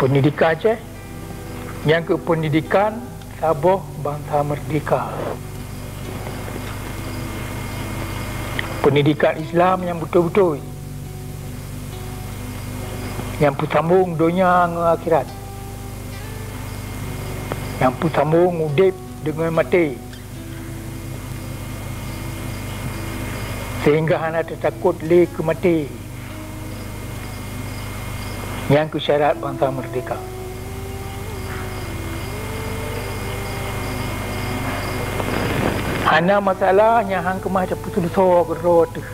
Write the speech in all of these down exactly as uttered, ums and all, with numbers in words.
Peundidekan Aceh nyan keuh peundidekan saboh bansa meurdehka. Peundidekan Islam nyang beutôi-beutôi, nyang peusambong donya ngon akhirat, nyang peusambong udeb deungon maté, sehingga hana teutakot lé keu maté. Nyan keuh syarat bansa meurdehka. Hana masalah nyang han keumah tapeuseuleusoe keudroe teuh.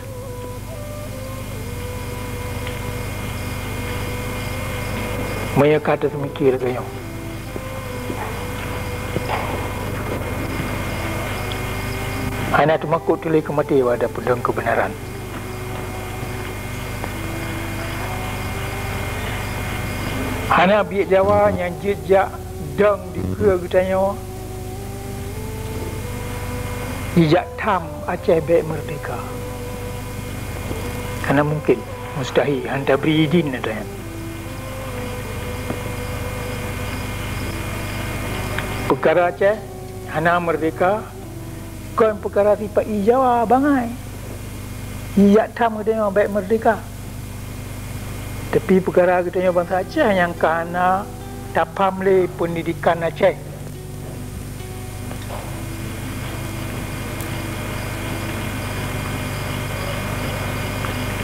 Meunyoe ka teumiké lagée nyoe, hana teumakot tuléh keu maté bak tapeudong keubeunaran. Hana biet Jawa nyang jeuet jak dong dikeue geutanyoe jijak tham Aceh bék meurdehka. Hana mungken, mustahil, hana tabri idin ata nyan. Peukara Aceh hana meurdehka kon peukara sipa-i Jawa bangai. Jijak tham geutanyoe bék meurdehka. Tapi peukara geutanyoe bansa Aceh nyang ka hana tapham lé peundidekan Aceh.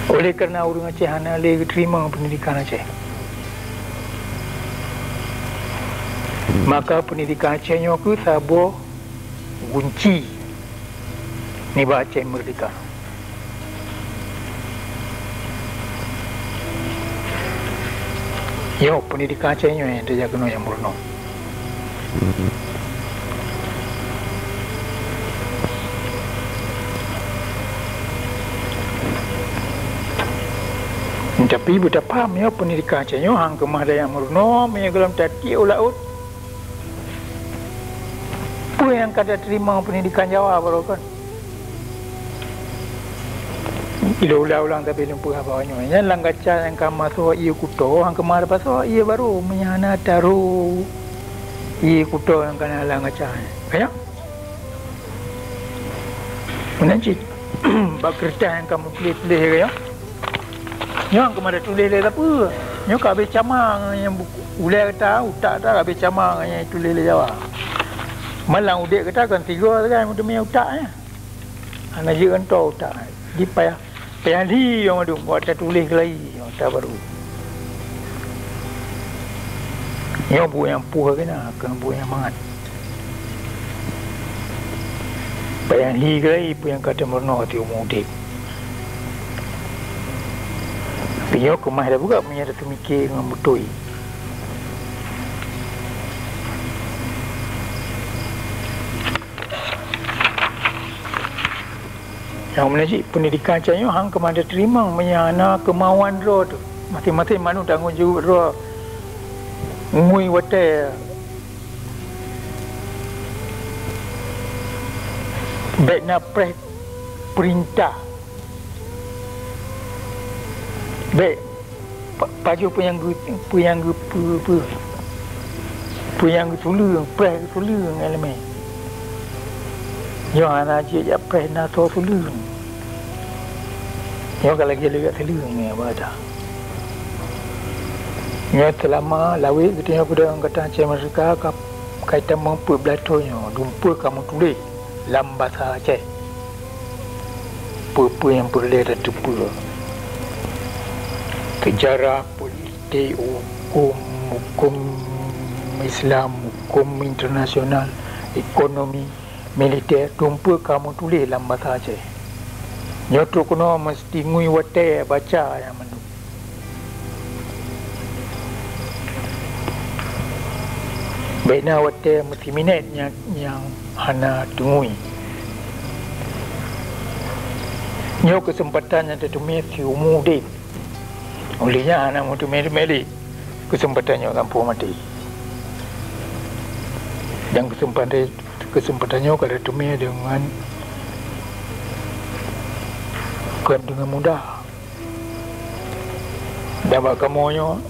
Oleh karena ureuëng Aceh hana lé geuteurimong peundidekan Aceh, maka peundidekan Aceh nyoe keuh saboh gunci nibak Aceh meurdehka. Yoh, peundidekan Aceh nyoe nyang tajak keunoe nyang meurunoe. Tapi beutapaham nyoe, peundidekan Aceh nyoe han keumah dayah meurunoe meunyoe gohlom tatiek u laôt. Peue nyang ka tateurimong peundidekan Jawa baroe kon? Ilôn ulang-ulang sabe lôn peugah bahwa nyoe nyan lam gaca nyang ka meuasoe ié kuto, han keumah tapasoe ié barô meunyoe hana taroe ié kuto nyang ka na lam gaca nyan. Ka nyan? Meunan cit bak keureutah nyang ka meutuléh-tuléh ka nyoe. Nyoe han keumah tatuléh lé sapeue. Nyoe ka habéh cama ngon nyang buku. Ulée gata, utak gata ka habéh cama ngon nyang tuléh lé Jawa. Malang udeb gata kon sigoe sagai meuteumé utak nyan. Hana jeuet gantoe utak. Di payah, payah lhi nyang mandum, watée tuléh keulayi nyang ata barô. Nyoe buet nyang puih keunan, kon buet nyang mangat. Payah lhi keulayi peue nyang ka tameurunoe di umu udeb. Tapi nyoe keumah tapeugah meunyoe tateumiké ngon beutôi. Nyang meunan cit, peundidekan Aceh nyoe han keumah tateurimong meunyoe hana keumauan droe teuh. Maséng-maséng manok tanggong jaweueb droe ngui watée bék na preh peurintah. Bék Pa-, pajoh peue nyang geu-, peue nyang geu-, peue, peue, peue nyang geutuléng, preh geutuléng ngon leumeh. Nyoe hana jeuet jak preh na soe tuleueng. Nyoe ka lagée lagée tuleueng nyoe bak gata. Nyoe seulama lawét geutanyoe peudong gata Aceh Merdeka ka, ka itamong peuet blaih thon nyoe, dumpeue kamoe tuléh lam basa Aceh peue-peue nyang peureulée tateupeue. Seujarah, politik, huköm, huköm Islam, huköm internasional, ekonomi, militer, dumpeue kamoe tuléh lam basa Aceh. Nyoe trok keunoe meuseuti ngui watée baca nyang mandum. Bék na watée meusiminet nyang, nyang hana teungui. Nyoe keuseumpatan nyang tateumé siumu udeb. Ulée nyan hana meuteumé-teumé lé keuseumpatan nyoe gampông maté. Dan keuseumpatan, keuseumpatan nyoe ka tateumé deungon, kon deungon mudah. Dan bak kamoe nyoe,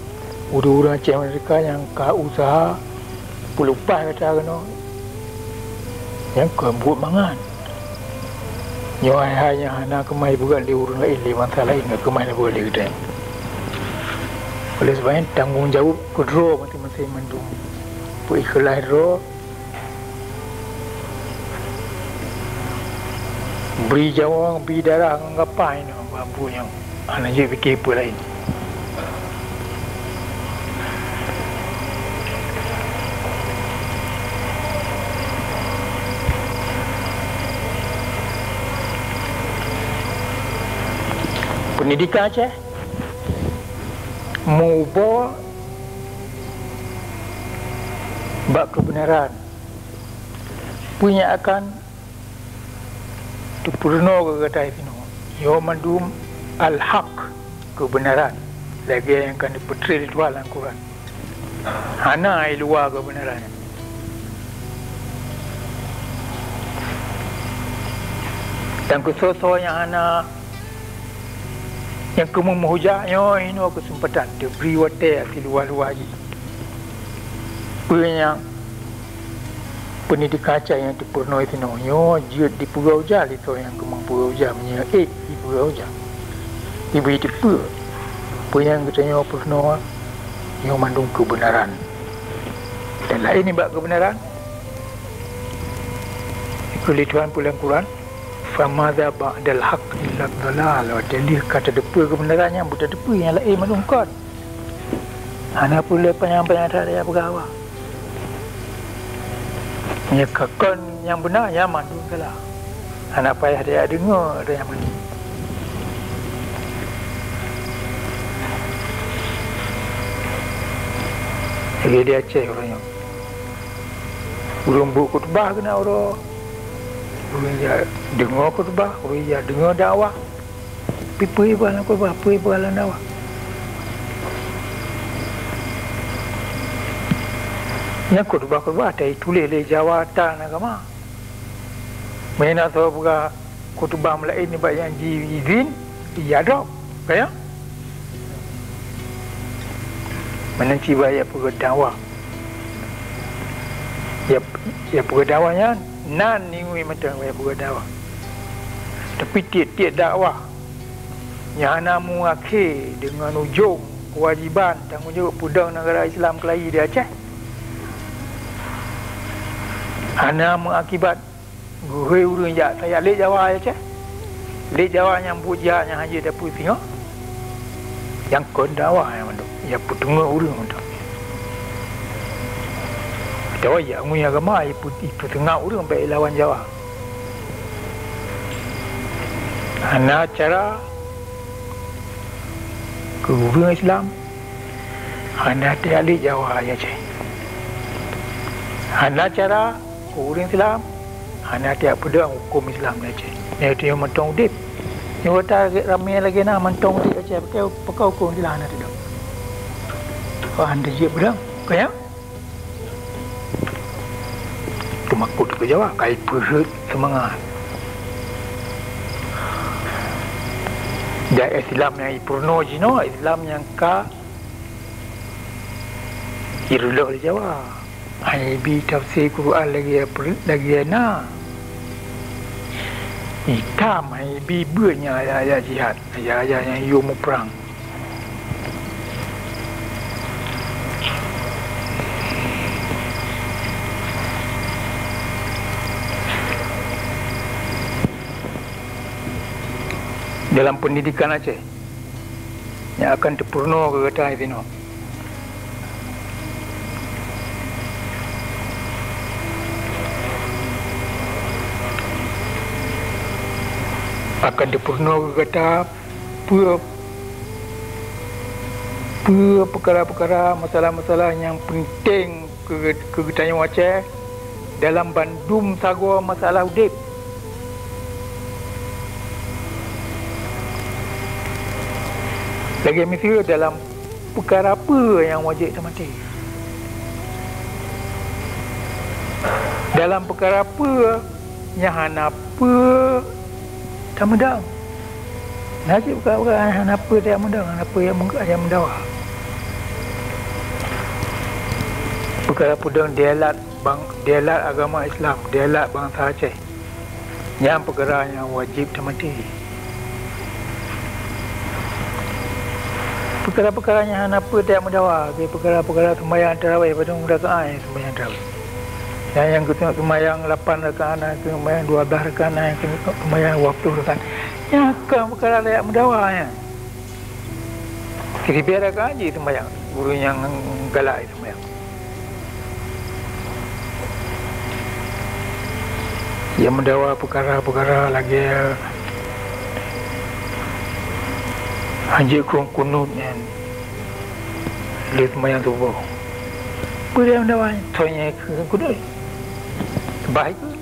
Ureuëng-ureuëng Aceh Merdeka nyang ka useuha peulupah gata keunoe, nyan kon buet mangat. Nyoe hai-hai nyang hana keumah jipeugah lé ureuëng laén, lé bansa laén, ka keumah jipeugah lé geutanyoe. Oleh sebab nyan, tanggong jaweueb keudroe maséng-maséng mandum. Peuikhlaih droe, bri nyawöng, bri darah ngon gapa inoe bak buet nyoe, hana jeuet pike peue laén. Pendidikan Aceh meuuboe bak keubeunaran. Peue nyang akan teupeurunoe keu gata sinoe? Nyoe mandum al-haq, keubeunaran, lagée nyang ka neupeutreun lé Tuhan lam Quran. Hana i luwa keubeunaran nyan. Dan keu soe-soe nyang hana, nyang keumeung meuhujah, nyoe inoe keuseumpatan, teubri watée siluwa-luwa jih. Peue nyang Pendidikan Aceh nyang teupeurunoe sinoe nyoe jeuet dipeugah ujah lé soe nyang keumeung peugah ujah, meunyoe ék dipeugah ujah. Dibri teupeu, peue nyang geutanyoe peurunoe nyoe mandum keubeunaran. Dan laén nibak keubeunaran, dikheun lé Tuhan peue lam Quran, "Famadza ba'dal haqq illa dhalal." Watée lheueh ka tateupeue keubeunaran nyan, beutateupeue nyang laén mandum kon. Hana peureulée panyang-panyang that tajak peugah awak. Meunyoe ka kon nyang beuna, nyan mandum salah. Hana payah tajak deungoe nyang beuna. Lagée di Aceh uroe nyoe. Ureuëng buet khutbah keunan uroe. Ureuëng jak deungoe khutbah, ureuëng jak deungoe dakwah. Peue-peue ibarat lam khutbah, peue ibarat lam dakwah. Nyang khutbah-khutbah tatuléh lé Jawa tan agama. Meunyoe na soe peugah khutbah meulaén nibak nyang ji izin, iya droe, ka nyan. Meunan cit bak jak peugah dakwah. Jak, jak peugah dakwah nyan, nan ningui mantong jak peugah dakwah. Tapi tieb-tieb dakwah nyang hana meuakhé deungon ujong keuwajéban tanggong jaweueb peudong neugara Islam keulayi di Aceh, hana meuakibat geuhôi ureuëng jak, tajak lé Jawa Aceh. Lé Jawa nyang buet jeuhet nyang hana jeuet dapeusingoh. Nyang kon dakwah nyan mandum, nyang peuteungoh ureuëng mandum. Atawa jak ngui agama, ipeu-, ipeuseungab ureuëng bak ilawan Jawa. Hana cara keu ureuëng Islam hana tajak lé Jawa Aceh. Hana cara keu ureuëng Islam hana tajak peudong huköm Islam di Aceh. Nyoe tanyoe mantong udeb. Nyoe gata ramé lagée na mantong udeb Aceh, pakon, pakon huköm Islam hana tadong? Pakon hana jeuet peudong? Ka nyan? Teumakot keu Jawa, ka ipeureuet seumangat. Dan Islam nyang ipeurunoe jinoe, Islam nyang ka ireuloh lé Jawa. Hana ibi tafsir Quran lagée, lagée na. Itam hana ibi beuet nyang ayat-ayat jihad, ayat-ayat nyang yue muprang. Dalam pendidikan Aceh nyang akan teupeurunoe keu gata sinoe. Akan teupeurunoe keu gata peue, peue peukara-peukara, masalah-masalah nyang peunteng keu, keu geutanyoe Aceh dalam bandum sagoe masalah udeb. Lagée miseue dalam peukara peue nyang wajéb tamaté. Dalam peukara peue nyang hana peue tameudong. Na cit peukara-peukara nyang hana peue tajak meudong, hana peue tajak meudawa. Keu peudong diyeulat bang-, diyeulat agama Islam, diyeulat bansa Aceh. Nyan peukara nyang wajéb teumaté. Peukara-peukara nyang hana peue tajak meudawa, lagèe peukara-peukara seumayang tarawih, padum rakaat seumayang tarawih. Nyang, nyang keuneuk seumayang lapan rakaat, na keuneuk seumayang dua blah rakaat, na keuneuk seumayang dua ploh rakaat. Nyan kon peukara tajak meudawa nyan. Siribèe rakaat jih seumayang, ureueng nyang galak seumayang. Nyang meudawa peukara-peukara lagèe hanjeuet keu kunut nyan lheueh seumayang suboh. Peue nyang meudawa nyan? Thôn nyan keu kunut. Bah ikeu.